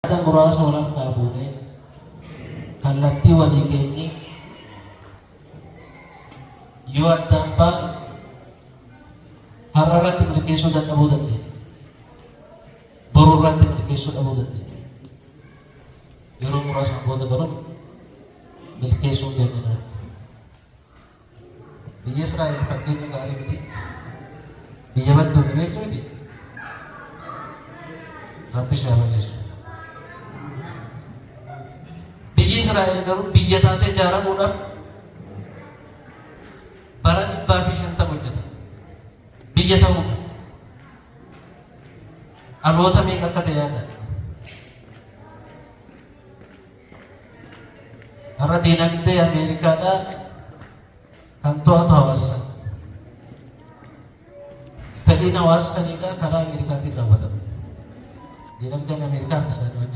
Yaada muraasa wal harkaa fuunee kallattii walii keenyee yoo addaan baane har'a irratti milkeessuu dadhabuu dandeenya. Boru irratti milkeessuu dhabuu dandeenya. Yeroo muraasaan booda garuu milkeessuun keenya ni Biyya Israa'el fakkeenya gaarii miti. Biyya badduu ni beektu miti. Rabbi ishee haa balleessu. Biyyi Israa'el garuu biyya taatee ijaaramuudhaaf bara 150 hojjeta. Biyya ta'uudha. Dhaloota meeqa akka ta'e yaada. Har'a diinagdee Ameerikaadhaa kan to'atu hawaasa sana. Fedhiin hawaasa saniidhaa karaa Ameerikaatiin raawwatama. Diinagdeen Ameerikaa fi isaanii wajjin.